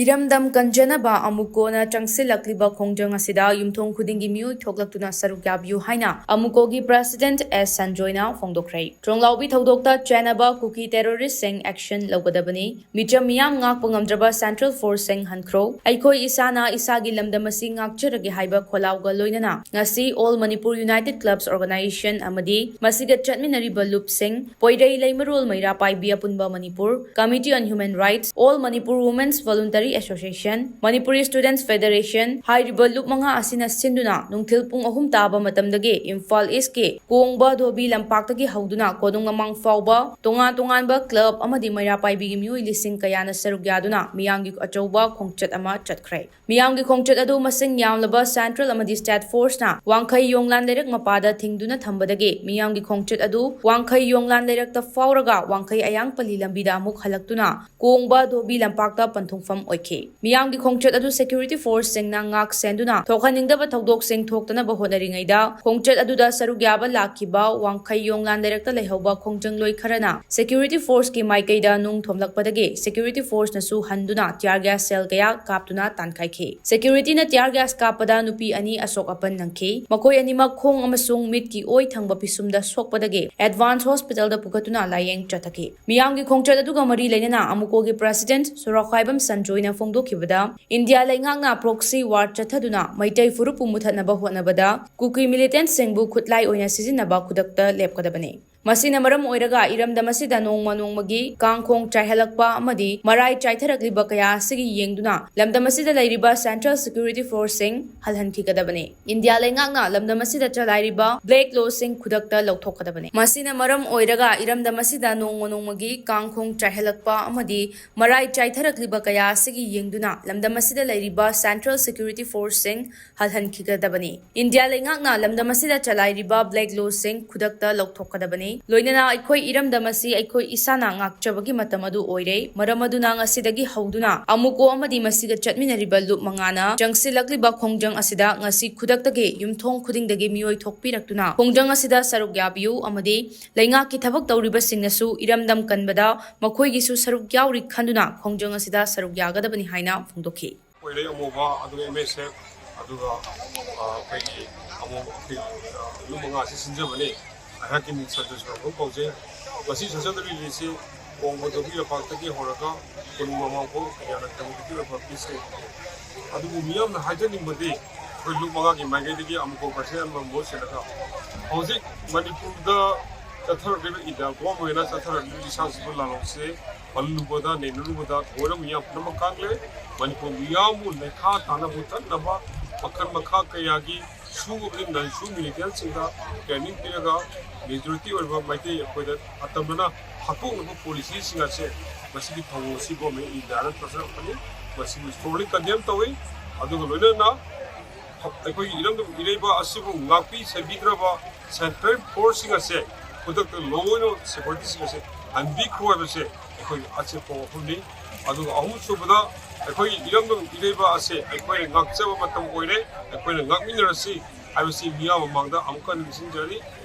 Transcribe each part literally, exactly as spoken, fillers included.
ꯏꯔꯝꯗꯝ ꯀꯟꯖꯅꯕ ꯑꯃꯨꯀꯣꯅ ꯆꯪꯁꯤꯜꯂꯛꯂꯤꯕ ꯈꯣꯡꯖꯪ ꯑꯁꯤꯗ ꯌꯨꯝꯊꯣꯡ ꯈꯨꯗꯤꯡꯒꯤ ꯃꯤꯑꯣꯏ ꯊꯣꯛꯂꯛꯇꯨꯅ ꯁꯔꯨꯛ ꯌꯥꯕꯤꯌꯨ ꯍꯥꯏꯅ ꯑꯃꯨꯀꯣꯒꯤ President S ꯁꯟꯖꯣꯏꯅ ꯐꯣꯡꯗꯣꯛꯈ꯭ꯔꯦ꯫ ꯊꯣꯡꯂꯥꯎꯕꯤ ꯊꯧꯗꯣꯛꯇ ꯆꯦꯟꯅꯕ ꯀꯨꯀꯤ terroristꯁꯤꯡ action ꯂꯧꯒꯗꯕꯅꯤ꯫ ꯃꯤꯆꯝ ꯃꯤꯌꯥꯝ ꯉꯥꯛꯄ ꯉꯝꯗ꯭ꯔꯕ central forceꯁꯤꯡ ꯍꯟꯈ꯭ꯔꯣ꯫ ꯑꯩꯈꯣꯏ ꯏꯁꯥꯅ ꯏꯁꯥꯒꯤ ꯂꯝꯗꯝ ꯑꯁꯤ ꯉꯥꯛꯆꯔꯒꯦ ꯍꯥꯏꯕ ꯈꯣꯜꯂꯥꯎꯒ ꯂꯣꯏꯅꯅ ꯉꯁꯤ All Manipur United Clubs Organization ꯑꯃꯗꯤ ꯃꯁꯤꯒ ꯆꯠꯃꯤꯟꯅꯔꯤꯕ ꯂꯨꯞꯁꯤꯡ, ꯄꯣꯏꯔꯩ ꯂꯩꯃꯔꯣꯜ ꯃꯩꯔꯥ ꯄꯥꯏꯕꯤ ꯑꯄꯨꯟꯕ Manipur, Committee on Human Rights, All Manipur Women's Voluntary Association, Manipuri Students Federation ꯍꯥꯏꯔꯤꯕ ꯂꯨꯞ ꯃꯉꯥ ꯑꯁꯤꯅ ꯁꯤꯟꯗꯨꯅ ꯅꯨꯡꯊꯤꯜ ꯄꯨꯡ ꯑꯍꯨꯝ ꯇꯥꯕ ꯃꯇꯝꯗꯒꯤ ꯏꯝꯐꯥꯜ Eastꯀꯤ ꯀꯣꯡꯕ ꯙꯣꯕꯤ ꯂꯝꯄꯥꯛꯇꯒꯤ ꯍꯧꯗꯨꯅ ꯀꯣꯅꯨꯡ ꯃꯃꯥꯡ ꯐꯥꯎꯕ ꯇꯣꯉꯥꯟ ꯇꯣꯉꯥꯟꯕ club ꯑꯃꯗꯤ ꯃꯩꯔꯥ ꯄꯥꯏꯕꯤꯒꯤ ꯃꯤꯑꯣꯏ ꯂꯤꯁꯤꯡ ꯀꯌꯥꯅ ꯁꯔꯨꯛ ꯌꯥꯗꯨꯅ ꯃꯤꯌꯥꯝꯒꯤ ꯑꯆꯧꯕ ꯈꯣꯡꯆꯠ ꯑꯃ ꯆꯠꯈ꯭ꯔꯦ꯫ ꯃꯤꯌꯥꯝꯒꯤ ꯈꯣꯡꯆꯠ ꯑꯗꯨ ꯃꯁꯤꯡ ꯌꯥꯝꯂꯕ central ꯑꯃꯗꯤ state forceꯅ ꯋꯥꯡꯈꯩ ꯌꯣꯡꯂꯥꯟ ꯂꯩꯔꯛ ꯃꯄꯥꯗ ꯊꯤꯡꯗꯨꯅ ꯊꯝꯕꯗꯒꯤ ꯃꯤꯌꯥꯝꯒꯤ ꯈꯣꯡꯆꯠ ꯑꯗꯨ ꯋꯥꯡꯈꯩ ꯌꯣꯡꯂꯥꯟ ꯂꯩꯔꯛꯇ ꯐꯥꯎꯔꯒ ꯋꯥꯡꯈꯩ ꯑꯌꯥꯡꯄꯜꯂꯤ ꯂꯝꯕꯤꯗ ꯑꯃꯨꯛ ꯍꯜꯂꯛꯇꯨꯅ ꯀꯣꯡꯕ ꯙꯣꯕꯤ ꯂꯝꯄꯥꯛꯇ ꯄꯟꯊꯨꯡꯐꯝ ꯑꯣꯏꯈꯤ꯫ ꯃꯤꯌꯥꯝꯒꯤ ꯈꯣꯡꯆꯠ ꯑꯗꯨ security forceꯁꯤꯡꯅ ꯉꯥꯛ ꯁꯦꯟꯗꯨꯅ ꯊꯣꯛꯍꯟꯅꯤꯡꯗꯕ ꯊꯧꯗꯣꯛꯁꯤꯡ ꯊꯣꯛꯇꯅꯕ ꯍꯣꯠꯅꯔꯤꯉꯩꯗ ꯈꯣꯡꯆꯠ ꯑꯗꯨꯗ ꯁꯔꯨꯛ ꯌꯥꯕ ꯂꯥꯛꯈꯤꯕ ꯋꯥꯡꯈꯩ ꯌꯣꯡꯂꯥꯟ ꯂꯩꯔꯛꯇ ꯂꯩꯍꯧꯕ ꯈꯣꯡꯖꯪꯂꯣꯏ ꯈꯔꯅ security forceꯀꯤ ꯃꯥꯏꯀꯩꯗ ꯅꯨꯡ ꯊꯣꯝꯂꯛꯄꯗꯒꯤ security forceꯅꯁꯨ ꯍꯟꯗꯨꯅ tear gas shell ꯀꯌꯥ ꯀꯥꯞꯇꯨꯅ ꯇꯥꯟꯈꯥꯏꯈꯤ꯫ Securityꯅ tear gas ꯀꯥꯞꯄꯗ ꯅꯨꯄꯤ ꯑꯅꯤ ꯑꯁꯣꯛ ꯑꯄꯟ ꯅꯪꯈꯤ꯫ ꯃꯈꯣꯏ ꯑꯅꯤꯃꯛ ꯈꯣꯡ ꯑꯃꯁꯨꯡ ꯃꯤꯠꯀꯤ ꯑꯣꯏ ꯊꯪꯕ ꯄꯤꯁꯨꯝꯗ ꯁꯣꯛꯄꯗꯒꯤ advance hospitalꯗ ꯄꯨꯈꯠꯇꯨꯅ ꯂꯥꯌꯦꯡ ꯆꯠꯊꯈꯤ꯫ ꯃꯤꯌꯥꯝꯒꯤ ꯈꯣꯡꯆꯠ ꯑꯗꯨꯒ ꯃꯔꯤ ꯂꯩꯅꯅ ꯑꯃꯨꯀꯣꯒꯤ President ꯁꯣꯔꯥꯈ꯭ꯋꯥꯏꯕꯝ ꯁꯟꯖꯣꯏꯅ ꯐꯣꯡꯗꯣꯛꯈꯤꯕꯗ, ꯏꯟꯗꯤꯌꯥ ꯂꯩꯉꯥꯛꯅ proxy war ꯆꯠꯊꯗꯨꯅ ꯃꯩꯇꯩ ꯐꯨꯔꯨꯞꯄꯨ ꯃꯨꯊꯠꯅꯕ ꯍꯣꯠꯅꯕꯗ ꯀꯨꯀꯤ militantꯁꯤꯡꯕꯨ ꯈꯨꯠꯂꯥꯏ ꯑꯣꯏꯅ ꯁꯤꯖꯤꯟꯅꯕ ꯈꯨꯗꯛꯇ ꯂꯦꯞꯀꯗꯕꯅꯤ꯫ ꯃꯁꯤꯅ ꯃꯔꯝ ꯑꯣꯏꯔꯒ ꯏꯔꯝꯗꯝ ꯑꯁꯤꯗ ꯅꯣꯡꯃ ꯅꯣꯡꯃꯒꯤ ꯀꯥꯡꯈꯣꯡ ꯆꯥꯏꯍꯜꯂꯛꯄ ꯑꯃꯗꯤ ꯃꯔꯥꯏ ꯆꯥꯏꯊꯔꯛꯂꯤꯕ ꯀꯌꯥ ꯑꯁꯤꯒꯤ ꯌꯦꯡꯗꯨꯅ ꯂꯝꯗꯝ ꯑꯁꯤꯗ ꯂꯩꯔꯤꯕ central security forceꯁꯤꯡ ꯍꯜꯍꯟꯈꯤꯒꯗꯕꯅꯤ꯫ ꯏꯟꯗꯤꯌꯥ ꯂꯩꯉꯥꯛꯅ ꯂꯝꯗꯝ ꯑꯁꯤꯗ ꯆꯂꯥꯏꯔꯤꯕ black lawꯁꯤꯡ ꯈꯨꯗꯛꯇ ꯂꯧꯊꯣꯛꯀꯗꯕꯅꯤ꯫ ꯃꯁꯤꯅ ꯃꯔꯝ ꯑꯣꯏꯔꯒ ꯏꯔꯝꯗꯝ ꯑꯁꯤꯗ ꯅꯣꯡꯃ ꯅꯣꯡꯃꯒꯤ ꯀꯥꯡꯈꯣꯡ ꯆꯥꯏꯍꯜꯂꯛꯄ ꯑꯃꯗꯤ ꯃꯔꯥꯏ ꯆꯥꯏꯊꯔꯛꯂꯤꯕ ꯀꯌꯥ ꯑꯁꯤꯒꯤ ꯌꯦꯡꯗꯨꯅ ꯂꯝꯗꯝ ꯑꯁꯤꯗ ꯂꯩꯔꯤꯕ central security forceꯁꯤꯡ ꯍꯜꯍꯟꯈꯤꯒꯗꯕꯅꯤ꯫ ꯏꯟꯗꯤꯌꯥ ꯂꯩꯉꯥꯛꯅ ꯂꯝꯗꯝ ꯑꯁꯤꯗ ꯆꯂꯥꯏꯔꯤꯕ black lawꯁꯤꯡ ꯈꯨꯗꯛꯇ ꯂꯧꯊꯣꯛꯀꯗꯕꯅꯤ꯫ ꯂꯣꯏꯅꯅ ꯑꯩꯈꯣꯏ ꯏꯔꯝꯗꯝ ꯑꯁꯤ ꯑꯩꯈꯣꯏ ꯏꯁꯥꯅ ꯉꯥꯛꯆꯕꯒꯤ ꯃꯇꯝ ꯑꯗꯨ ꯑꯣꯏꯔꯦ꯫ ꯃꯔꯝ ꯑꯗꯨꯅ ꯉꯁꯤꯗꯒꯤ ꯍꯧꯗꯨꯅ ꯑꯃꯨꯀꯣ ꯑꯃꯗꯤ ꯃꯁꯤꯒ ꯆꯠꯃꯤꯟꯅꯔꯤꯕ ꯂꯨꯞ ꯃꯉꯥꯅ ꯆꯪꯁꯤꯜꯂꯛꯂꯤꯕ ꯈꯣꯡꯖꯪ ꯑꯁꯤꯗ ꯉꯁꯤ ꯈꯨꯗꯛꯇꯒꯤ ꯌꯨꯝꯊꯣꯡ ꯈꯨꯗꯤꯡꯗꯒꯤ ꯃꯤꯑꯣꯏ ꯊꯣꯛꯄꯤꯔꯛꯇꯨꯅ ꯈꯣꯡꯖꯪ ꯑꯁꯤꯗ ꯁꯔꯨꯛ ꯌꯥꯕꯤꯌꯨ ꯑꯃꯗꯤ ꯂꯩꯉꯥꯛꯀꯤ ꯊꯕꯛ ꯇꯧꯔꯤꯕꯁꯤꯡꯅꯁꯨ ꯏꯔꯝꯗꯝ ꯀꯟꯕꯗ ꯃꯈꯣꯏꯒꯤꯁꯨ ꯁꯔꯨꯛ ꯌꯥꯎꯔꯤ ꯈꯟꯗꯨꯅ ꯈꯣꯡꯖꯪ ꯑꯁꯤꯗ ꯁꯔꯨꯛ ꯌꯥꯒꯗꯕꯅꯤ ꯍꯥꯏꯅ ꯐꯣꯡꯗꯣꯛꯈꯤ꯫ ꯑꯣꯏꯔꯦ ꯑꯃꯣꯕ, ꯑꯗꯨꯒ ꯑꯦꯝ ꯑꯦꯁ ꯑꯦꯐ, ꯑꯗꯨꯒ ꯑ, ꯑꯩꯈꯣꯏꯒꯤ ꯑꯃꯣꯕ, ꯑꯩꯈꯣꯏ, ꯑ, ꯂꯨꯞ ꯃꯉꯥ ꯑꯁꯤ ꯁꯤꯟꯖꯕꯅꯤ꯫ ꯑꯩꯍꯥꯛꯀꯤ ꯃꯤꯡ ꯁꯟꯇꯣꯁ ꯔꯥꯎꯕ ꯀꯧꯖꯩ꯫ ꯉꯁꯤ ꯁꯣꯁꯦꯜ ꯔꯦꯂꯤꯁꯤ ꯀꯣꯡꯕꯗꯒꯤ ꯂꯝꯄꯥꯛꯇꯒꯤ ꯍꯧꯔꯒ ꯀꯣꯅꯨꯡ ꯃꯃꯥꯡ ꯐꯥꯎ ꯀꯌꯥꯅ ꯊꯦꯡꯅꯕꯒꯤ ꯑꯣꯏꯕ ꯄꯤꯁ ꯂꯩ꯫ ꯑꯗꯨꯕꯨ ꯃꯤꯌꯥꯝꯅ ꯍꯥꯏꯖꯅꯤꯡꯕꯗꯤ ꯑꯩꯈꯣꯏ ꯂꯨꯞ ꯃꯉꯥꯒꯤ ꯃꯥꯏꯀꯩꯗꯒꯤ ꯑꯃꯨꯛ ꯄꯥꯔꯁꯦꯟ ꯑꯃꯃꯝ ꯃꯍꯨꯠ ꯁꯤꯜꯂꯒ ꯍꯧꯖꯤꯛ ꯃꯅꯤꯄꯨꯔꯗ ꯆꯠꯊꯔꯛꯂꯤꯕ ꯏꯟꯗꯤꯌꯥ ꯒꯣꯚꯔꯟꯃꯦꯟꯅ ꯆꯠꯊꯔꯛꯂꯤꯕ ꯏꯁꯥꯁꯤꯕꯨ ꯂꯥꯂꯣꯡꯁꯦ ꯄꯜꯂꯨꯕꯗ, ꯅꯩꯅꯔꯨꯕꯗ ꯂꯣꯏꯅ ꯃꯤꯌꯥꯝ ꯄꯨꯝꯅꯃꯛ ꯈꯪꯂꯦ꯫ ꯃꯅꯤꯄꯨꯔ ꯃꯤꯌꯥꯝꯕꯨ ꯂꯩꯈꯥ ꯇꯥꯅ ꯃꯨꯊꯠꯅꯕ ꯃꯈꯜ ꯃꯈꯥ ꯀꯌꯥꯒꯤ ꯁꯨ ꯑꯃꯗꯤ ꯅꯟ ꯁꯨ ꯃꯤꯂꯤꯇꯦꯟꯁꯤꯡꯗ ꯇ꯭ꯔꯦꯅꯤꯡ ꯄꯤꯔꯒ ꯃꯦꯖꯣꯔꯤꯇꯤ ꯑꯣꯏꯕ ꯃꯩꯇꯩ ꯑꯩꯈꯣꯏꯗ ꯑꯇꯝꯕꯅ ꯍꯥꯠꯇꯣꯛꯅꯕ ꯄꯣꯂꯤꯁꯤꯁꯤꯡ ꯑꯁꯦ ꯃꯁꯤꯒꯤ ꯊꯧꯑꯣꯡ ꯑꯁꯤ ꯒꯣꯔꯃꯦꯟ ꯏꯟꯗꯤꯌꯥꯅ ꯆꯠꯊꯔꯛꯄꯅꯤ꯫ ꯃꯁꯤꯕꯨ ꯏꯁꯇ꯭ꯔꯣꯡꯂꯤ ꯀꯟꯗꯦꯝ ꯇꯧꯏ꯫ ꯑꯗꯨꯒ ꯂꯣꯏꯅꯅ ꯑꯩꯈꯣꯏꯒꯤ ꯏꯔꯝꯗꯝ ꯏꯔꯩꯕꯥꯛ ꯑꯁꯤꯕꯨ ꯉꯥꯛꯄꯤ ꯁꯦꯟꯕꯤꯗ꯭ꯔꯕ ꯁꯦꯟꯇ꯭ꯔꯦꯜ ꯐꯣꯔꯁꯁꯤꯡ ꯑꯁꯦ ꯈꯨꯗꯛꯇ ꯂꯣꯏꯅ ꯁꯦꯀ꯭ꯌꯨꯔꯤꯇꯤꯁꯤꯡ ꯑꯁꯦ ꯍꯟꯕꯤꯈ꯭ꯔꯣ ꯍꯥꯏꯕꯁꯦ ꯑꯩꯈꯣꯏꯒꯤ ꯑꯆꯦꯠꯄ ꯋꯥꯐꯝꯅꯤ꯫ ꯑꯗꯨꯒ ꯑꯍꯨꯝꯁꯨꯕꯗ, ꯑꯩꯈꯣꯏꯒꯤ ꯏꯔꯝꯗꯝ ꯏꯔꯩꯕꯥꯛ ꯑꯁꯦ ꯑꯩꯈꯣꯏꯅ ꯉꯥꯛꯆꯕ ꯃꯇꯝ ꯑꯣꯏꯔꯦ, ꯑꯩꯈꯣꯏꯅ ꯉꯥꯛꯃꯤꯟꯅꯔꯁꯤ ꯍꯥꯏꯕꯁꯤ ꯃꯤꯌꯥꯝ ꯃꯃꯥꯡꯗ ꯑꯃꯨꯛꯀ ꯍꯟꯅ ꯅꯤꯡꯁꯤꯡꯖꯔꯤ꯫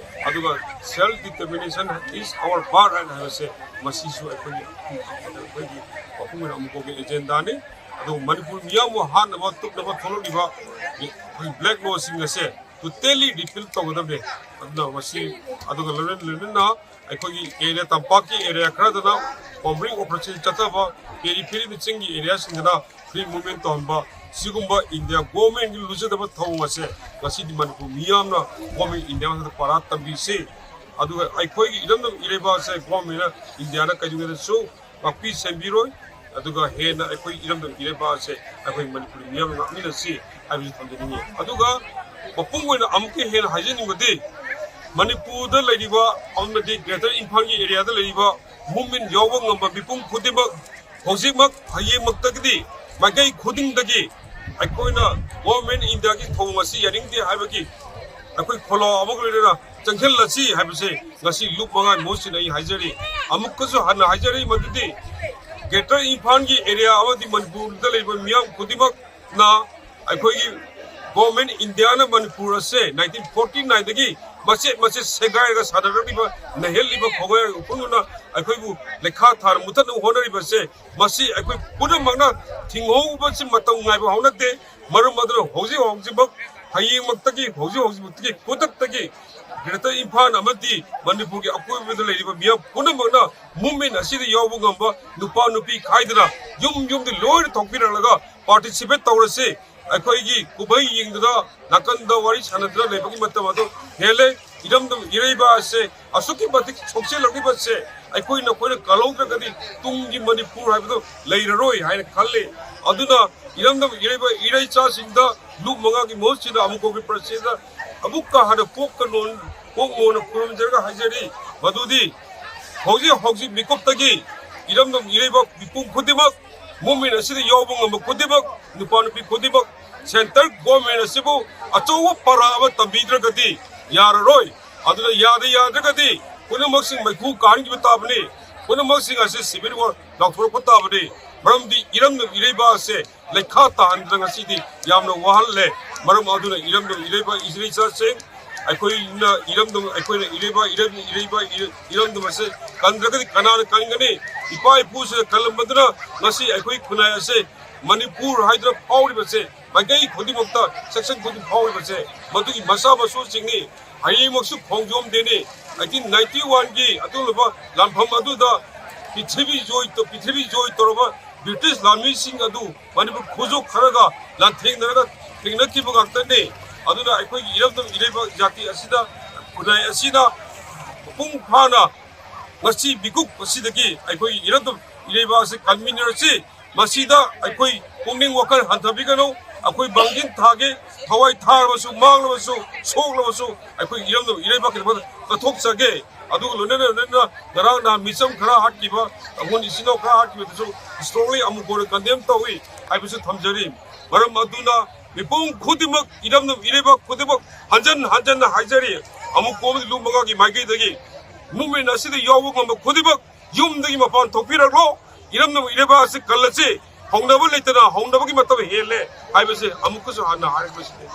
ꯑꯗꯨꯒ self determination is our birthright ꯍꯥꯏꯕꯁꯦ ꯃꯁꯤꯁꯨ ꯑꯩꯈꯣꯏꯒꯤ, ꯑꯩꯈꯣꯏꯒꯤ ꯃꯄꯨꯡ ꯑꯣꯏꯅ ꯑꯃꯨꯛꯀꯒꯤ ꯑꯦꯖꯦꯟꯗꯥꯅꯤ꯫ ꯑꯗꯨꯒ ꯃꯅꯤꯄꯨꯔ ꯃꯤꯌꯥꯝꯕꯨ ꯍꯥꯠꯅꯕ ꯇꯨꯞꯅꯕ ꯊꯣꯛꯂꯛꯂꯤꯕ ꯑꯩꯈꯣꯏ ꯕ꯭ꯂꯦꯛ ꯂꯣꯁꯤꯡ ꯑꯁꯦ ꯇꯣꯇꯦꯂꯤ ꯔꯤꯄꯤꯜ ꯇꯧꯒꯗꯕꯅꯦ꯫ ꯑꯗꯨꯅ ꯃꯁꯤ, ꯑꯗꯨꯒ ꯂꯣꯏꯅ ꯂꯣꯏꯅꯅ ꯑꯩꯈꯣꯏꯒꯤ ꯑꯦꯔꯤꯌꯥ, ꯇꯝꯄꯥꯛꯀꯤ ꯑꯦꯔꯤꯌꯥ ꯈꯔꯗꯅ ꯕꯣꯝꯕꯤꯡ ꯑꯣꯄꯔꯦꯁꯟ ꯆꯠꯊꯕ, ꯄꯦꯔꯤ ꯐꯦꯔꯤ ꯆꯤꯡꯒꯤ ꯑꯦꯔꯤꯌꯥꯁꯤꯡꯗꯅ ꯐ꯭ꯔꯤ ꯃꯨꯚꯃꯦꯟ ꯇꯧꯍꯟꯕ, ꯁꯤꯒꯨꯝꯕ ꯏꯟꯗꯤꯌꯥ ꯒꯣꯔꯃꯦꯟꯒꯤ ꯂꯨꯖꯗꯕ ꯊꯧꯑꯣꯡ ꯑꯁꯦ ꯉꯁꯤꯗꯤ ꯃꯅꯤꯄꯨꯔ ꯃꯤꯌꯥꯝꯅ ꯒꯣꯔꯃꯦꯟ ꯏꯟꯗꯤꯌꯥ ꯃꯊꯛꯇ ꯄꯥꯔꯥ ꯇꯝꯕꯤꯁꯤ꯫ ꯑꯗꯨꯒ ꯑꯩꯈꯣꯏꯒꯤ ꯏꯔꯝꯗꯝ ꯏꯔꯩꯕꯥꯛ ꯑꯁꯦ ꯒꯣꯔꯃꯦꯟꯅ, ꯏꯟꯗꯤꯌꯥꯅ ꯀꯩꯗꯧꯉꯩꯗꯁꯨ ꯉꯥꯛꯄꯤ ꯁꯦꯟꯕꯤꯔꯣꯏ꯫ ꯑꯗꯨꯒ ꯍꯦꯟꯅ ꯑꯩꯈꯣꯏ ꯏꯔꯝꯗꯝ ꯏꯔꯩꯕꯥꯛ ꯑꯁꯦ ꯑꯩꯈꯣꯏ ꯃꯅꯤꯄꯨꯔꯤ ꯃꯤꯌꯥꯝꯅ ꯉꯥꯛꯃꯤꯟꯅꯁꯤ ꯍꯥꯏꯕꯁꯤ ꯊꯝꯖꯅꯤꯡꯉꯤ꯫ ꯑꯗꯨꯒ ꯃꯄꯨꯡ ꯑꯣꯏꯅ ꯑꯃꯨꯛꯀ ꯍꯦꯟꯅ ꯍꯥꯏꯖꯅꯤꯡꯕꯗꯤ, ꯃꯅꯤꯄꯨꯔꯗ ꯂꯩꯔꯤꯕ ꯑꯃꯗꯤ ꯒ꯭ꯔꯦꯇꯔ ꯏꯝꯐꯥꯜꯒꯤ ꯑꯦꯔꯤꯌꯥꯗ ꯂꯩꯔꯤꯕ ꯃꯨꯚꯃꯦꯟ ꯌꯥꯎꯕ ꯉꯝꯕ ꯃꯤꯄꯨꯝ ꯈꯨꯗꯤꯡꯃꯛ ꯍꯧꯖꯤꯛꯃꯛ, ꯍꯌꯦꯡꯃꯛꯇꯒꯤꯗꯤ ꯃꯥꯏꯀꯩ ꯈꯨꯗꯤꯡꯗꯒꯤ ꯑꯩꯈꯣꯏꯅ ꯒꯣꯔꯃꯦꯟ ꯏꯟꯗꯤꯌꯥꯒꯤ ꯊꯧꯑꯣꯡ ꯑꯁꯤ ꯌꯥꯅꯤꯡꯗꯦ ꯍꯥꯏꯕꯒꯤ ꯑꯩꯈꯣꯏ ꯈꯣꯜꯂꯥꯎ ꯑꯃꯒ ꯂꯣꯏꯅꯅ ꯆꯪꯁꯤꯜꯂꯁꯤ ꯍꯥꯏꯕꯁꯦ ꯉꯁꯤ ꯂꯨꯞ ꯃꯉꯥꯒꯤ ꯃꯍꯨꯠ ꯁꯤꯟꯅ ꯑꯩ ꯍꯥꯏꯖꯔꯤ꯫ ꯑꯃꯨꯛꯀꯁꯨ ꯍꯟꯅ ꯍꯥꯏꯖꯔꯤ ꯃꯗꯨꯗꯤ Greater ꯏꯝꯐꯥꯜꯒꯤ ꯑꯦꯔꯤꯌꯥ ꯑꯃꯗꯤ ꯃꯅꯤꯄꯨꯔꯗ ꯂꯩꯕ ꯃꯤꯌꯥꯝ ꯈꯨꯗꯤꯡꯃꯛꯅ ꯑꯩꯈꯣꯏꯒꯤ ꯒꯣꯔꯃꯦꯟ ꯏꯟꯗꯤꯌꯥꯅ ꯃꯅꯤꯄꯨꯔ ꯑꯁꯦ ꯅꯥꯏꯟꯇꯤꯟ ꯐꯣꯔꯇꯤ ꯅꯥꯏꯟꯗꯒꯤ ꯃꯆꯦꯠ ꯃꯆꯦꯠ ꯁꯦꯒꯥꯏꯔꯒ ꯁꯥꯟꯅꯔꯛꯂꯤꯕ ꯅꯩꯍꯜꯂꯤꯕ ꯈꯣꯡꯒꯥꯏ ꯎꯈ꯭ꯔꯨꯜꯅ ꯑꯩꯈꯣꯏꯕꯨ ꯂꯩꯈꯥ ꯊꯥꯅ ꯃꯨꯊꯠꯅꯕ ꯍꯣꯠꯅꯔꯤꯕꯁꯦ, ꯃꯁꯤ ꯑꯩꯈꯣꯏ ꯄꯨꯝꯅꯃꯛꯅ ꯊꯤꯡꯍꯧꯕꯁꯤ ꯃꯇꯝ ꯉꯥꯏꯕ ꯍꯧꯅꯗꯦ꯫ ꯃꯔꯝ ꯑꯗꯨꯅ ꯍꯧꯖꯤꯛ ꯍꯧꯖꯤꯛꯃꯛ, ꯍꯌꯦꯡꯃꯛꯇꯒꯤ, ꯍꯧꯖꯤꯛ ꯍꯧꯖꯤꯛꯃꯛꯇꯒꯤ ꯈꯨꯗꯛꯇꯒꯤ Greater ꯏꯝꯐꯥꯜ ꯑꯃꯗꯤ ꯃꯅꯤꯄꯨꯔꯒꯤ ꯑꯀꯣꯏꯕꯗ ꯂꯩꯔꯤꯕ ꯃꯤꯌꯥꯝ ꯄꯨꯝꯅꯃꯛꯅ movement ꯑꯁꯤꯗ ꯌꯥꯎꯕ ꯉꯝꯕ ꯅꯨꯄꯥ ꯅꯨꯄꯤ ꯈꯥꯏꯗꯅ ꯌꯨꯝ ꯌꯨꯝꯗ ꯂꯣꯏꯅ ꯊꯣꯛꯄꯤꯔꯛꯂꯒ participate ꯇꯧꯔꯁꯤ꯫ ꯑꯩꯈꯣꯏꯒꯤ ꯀꯨꯝꯍꯩ ꯌꯦꯡꯗꯨꯅ ꯅꯥꯀꯟꯗ ꯋꯥꯔꯤ ꯁꯥꯟꯅꯗꯨꯅ ꯂꯩꯕꯒꯤ ꯃꯇꯝ ꯑꯗꯨ ꯍꯦꯜꯂꯦ꯫ ꯏꯔꯝꯗꯝ ꯏꯔꯩꯕ ꯑꯁꯦ ꯑꯁꯨꯛꯀꯤ ꯃꯇꯤꯛ ꯁꯣꯛꯆꯤꯜꯂꯛꯂꯤꯕꯁꯦ ꯑꯩꯈꯣꯏ ꯅꯈꯣꯏꯅ ꯀꯜꯍꯧꯗ꯭ꯔꯒꯗꯤ ꯇꯨꯡꯒꯤ ꯃꯅꯤꯄꯨꯔ ꯍꯥꯏꯕꯗꯨ ꯂꯩꯔꯔꯣꯏ ꯍꯥꯏꯅ ꯈꯜꯂꯤ꯫ ꯑꯗꯨꯅ ꯏꯔꯝꯗꯝ ꯏꯔꯩꯕ ꯏꯔꯩꯆꯥꯁꯤꯡꯗ ꯂꯨꯞ ꯃꯉꯥꯒꯤ ꯃꯍꯨꯠ ꯁꯤꯟꯅ ꯑꯃꯨꯛ ꯀꯣꯡꯒ꯭ꯔꯦꯁ ꯄ꯭ꯔꯁꯤꯗ ꯑꯃꯨꯛꯀ ꯍꯟꯅ ꯀꯣꯛꯀ ꯅꯣꯟ-, ꯀꯣꯛ ꯅꯣꯟꯅ ꯈꯨꯔꯨꯝꯖꯔꯒ ꯍꯥꯏꯖꯔꯤ ꯃꯗꯨꯗꯤ ꯍꯧꯖꯤꯛ ꯍꯧꯖꯤꯛ ꯃꯤꯀꯨꯞꯇꯒꯤ ꯏꯔꯝꯗꯝ ꯏꯔꯩꯕ ꯃꯤꯄꯨꯝ ꯈꯨꯗꯤꯡꯃꯛ movement ꯑꯁꯤꯗ ꯌꯥꯎꯕ ꯉꯝꯕ ꯈꯨꯗꯤꯡꯃꯛ, ꯅꯨꯄꯥ ꯅꯨꯄꯤ ꯈꯨꯗꯤꯡꯃꯛ centre government ꯑꯁꯤꯕꯨ ꯑꯆꯧꯕ ꯄꯔꯥ ꯑꯃ ꯇꯝꯕꯤꯗ꯭ꯔꯒꯗꯤ ꯌꯥꯔꯔꯣꯏ꯫ ꯑꯗꯨꯅ ꯌꯥꯗ ꯌꯥꯗ꯭ꯔꯒꯗꯤ ꯄꯨꯝꯅꯃꯛꯁꯤꯡ ꯃꯩꯈꯨ ꯀꯥꯍꯟꯈꯤꯕ ꯇꯥꯕꯅꯤ꯫ ꯄꯨꯝꯅꯃꯛꯁꯤꯡ ꯑꯁꯤ civil war ꯂꯥꯎꯊꯣꯔꯛꯄ ꯇꯥꯕꯅꯤ꯫ ꯃꯔꯝꯗꯤ ꯏꯔꯝꯗꯝ ꯏꯔꯩꯕ ꯑꯁꯦ ꯂꯩꯈꯥ ꯇꯥꯍꯟꯗꯅ ꯉꯁꯤꯗꯤ ꯌꯥꯝꯅ ꯋꯥꯍꯜꯂꯦ꯫ ꯃꯔꯝ ꯑꯗꯨꯅ ꯏꯔꯝꯗꯝ ꯏꯔꯩꯕ ꯏꯆꯤꯜ ꯏꯆꯥꯁꯤꯡ, ꯑꯩꯈꯣꯏꯅ ꯏꯔꯝꯗꯝ, ꯑꯩꯈꯣꯏꯅ ꯏꯔꯩꯕ, ꯏꯔꯝ-, ꯏꯔꯩꯕ, ꯏꯔ-, ꯏꯔꯝꯗꯝ ꯑꯁꯦ ꯀꯟꯗ꯭ꯔꯒꯗꯤ ꯀꯅꯥꯅ ꯀꯟꯒꯅꯤ? ꯏꯄꯥ ꯏꯄꯨꯁꯤꯡꯅ ꯀꯜꯂꯝꯕꯗꯨꯅ ꯉꯁꯤ ꯑꯩꯈꯣꯏ ꯈꯨꯟꯅꯥꯏ ꯑꯁꯦ ꯃꯅꯤꯄꯨꯔ ꯍꯥꯏꯗꯨꯅ ꯐꯥꯎꯔꯤꯕꯁꯦ, ꯃꯥꯏꯀꯩ ꯈꯨꯗꯤꯡꯃꯛꯇ section ꯈꯨꯗꯤꯡ ꯐꯥꯎꯔꯤꯕꯁꯦ, ꯃꯗꯨꯒꯤ ꯃꯆꯥ ꯃꯁꯨꯁꯤꯡꯅꯤ꯫ ꯍꯌꯦꯡꯃꯛꯁꯨ ꯈꯣꯡꯖꯣꯝ ꯗꯦꯅꯤ꯫ ꯑꯩꯠꯇꯤꯟ ꯅꯥꯏꯟꯇꯤ ꯋꯥꯟꯒꯤ ꯑꯗꯨꯒꯨꯝꯂꯕ ꯂꯥꯟꯐꯝ ꯑꯗꯨꯗ ꯄ꯭ꯔꯤꯊꯤꯕꯤ ꯖꯣꯏ ꯇꯧ-, ꯄ꯭ꯔꯤꯊꯤꯕꯤ ꯖꯣꯏ ꯇꯧꯔꯕ ꯕ꯭ꯔꯤꯇꯤꯁ ꯂꯥꯟꯃꯤꯁꯤꯡ ꯑꯗꯨ ꯃꯅꯤꯄꯨꯔ ꯈꯨꯖꯣꯞ ꯈꯔꯒ ꯂꯥꯟꯊꯦꯡꯅꯔꯒ ꯊꯦꯡꯅꯈꯤꯕ ꯉꯥꯛꯇꯅꯤ꯫ ꯑꯗꯨꯅ ꯑꯩꯈꯣꯏꯒꯤ ꯏꯔꯝꯗꯝ ꯏꯔꯩꯕꯥꯛ ꯖꯥꯇꯤ ꯑꯁꯤꯗ, ꯈꯨꯟꯅꯥꯏ ꯑꯁꯤꯅ ꯃꯄꯨꯡ ꯐꯥꯅ ꯉꯁꯤ ꯃꯤꯀꯨꯞ ꯑꯁꯤꯗꯒꯤ ꯑꯩꯈꯣꯏꯒꯤ ꯏꯔꯝꯗꯝ ꯏꯔꯩꯕꯥꯛ ꯑꯁꯤ ꯀꯟꯃꯤꯟꯅꯔꯁꯤ꯫ ꯃꯁꯤꯗ ꯑꯩꯈꯣꯏ ꯄꯨꯛꯅꯤꯡ ꯋꯥꯈꯜ ꯍꯟꯊꯕꯤꯒꯅꯨ꯫ ꯑꯩꯈꯣꯏ ꯃꯥꯡꯖꯤꯟ ꯊꯥꯒꯦ, ꯊꯋꯥꯏ ꯊꯥꯔꯕꯁꯨ, ꯃꯥꯡꯂꯕꯁꯨ, ꯁꯣꯛꯂꯕꯁꯨ ꯑꯩꯈꯣꯏ ꯏꯔꯝꯗꯝ ꯏꯔꯩꯕꯥꯛꯀꯤꯗꯃꯛꯇ ꯀꯠꯊꯣꯛꯆꯒꯦ꯫ ꯑꯗꯨꯒ ꯂꯣꯏꯅꯅ ꯂꯣꯏꯅꯅ ꯉꯔꯥꯡ ꯅꯍꯥꯟ ꯃꯤꯆꯝ ꯈꯔ ꯍꯥꯠꯈꯤꯕ, ꯑꯩꯈꯣꯏ ꯏꯆꯤꯟ ꯏꯅꯥꯎ ꯈꯔ ꯍꯥꯠꯈꯤꯕꯗꯨꯁꯨ strongly ꯑꯃꯨꯛ ꯍꯟꯅ condemn ꯇꯧꯏ ꯍꯥꯏꯕꯁꯨ ꯊꯝꯖꯔꯤ꯫ ꯃꯔꯝ ꯑꯗꯨꯅ ꯃꯤꯄꯨꯝ ꯈꯨꯗꯤꯡꯃꯛ, ꯏꯔꯝꯗꯝ ꯏꯔꯩꯕꯥꯛ ꯈꯨꯗꯤꯡꯃꯛ ꯍꯟꯖꯟ ꯍꯟꯖꯟꯅ ꯍꯥꯏꯖꯔꯤ, ꯑꯃꯨꯛ ꯀꯣꯝꯗꯤ ꯂꯨꯞ ꯃꯉꯥꯒꯤ ꯃꯥꯏꯀꯩꯗꯒꯤ movement ꯑꯁꯤꯗ ꯌꯥꯎꯕ ꯉꯝꯕ ꯈꯨꯗꯤꯡꯃꯛ ꯌꯨꯝꯗꯒꯤ ꯃꯄꯥꯟ ꯊꯣꯛꯄꯤꯔꯛꯂꯣ꯫ ꯏꯔꯝꯗꯝ ꯏꯔꯩꯕꯥꯛ ꯑꯁꯤ ꯀꯜꯂꯁꯤ꯫ ꯍꯧꯅꯕ ꯂꯩꯇꯅ ꯍꯧꯅꯕꯒꯤ ꯃꯇꯝ ꯍꯦꯜꯂꯦ ꯍꯥꯏꯕꯁꯦ ꯑꯃꯨꯛꯀꯁꯨ ꯍꯟꯅ ꯍꯥꯏꯔꯛꯄꯁꯤꯅꯤ꯫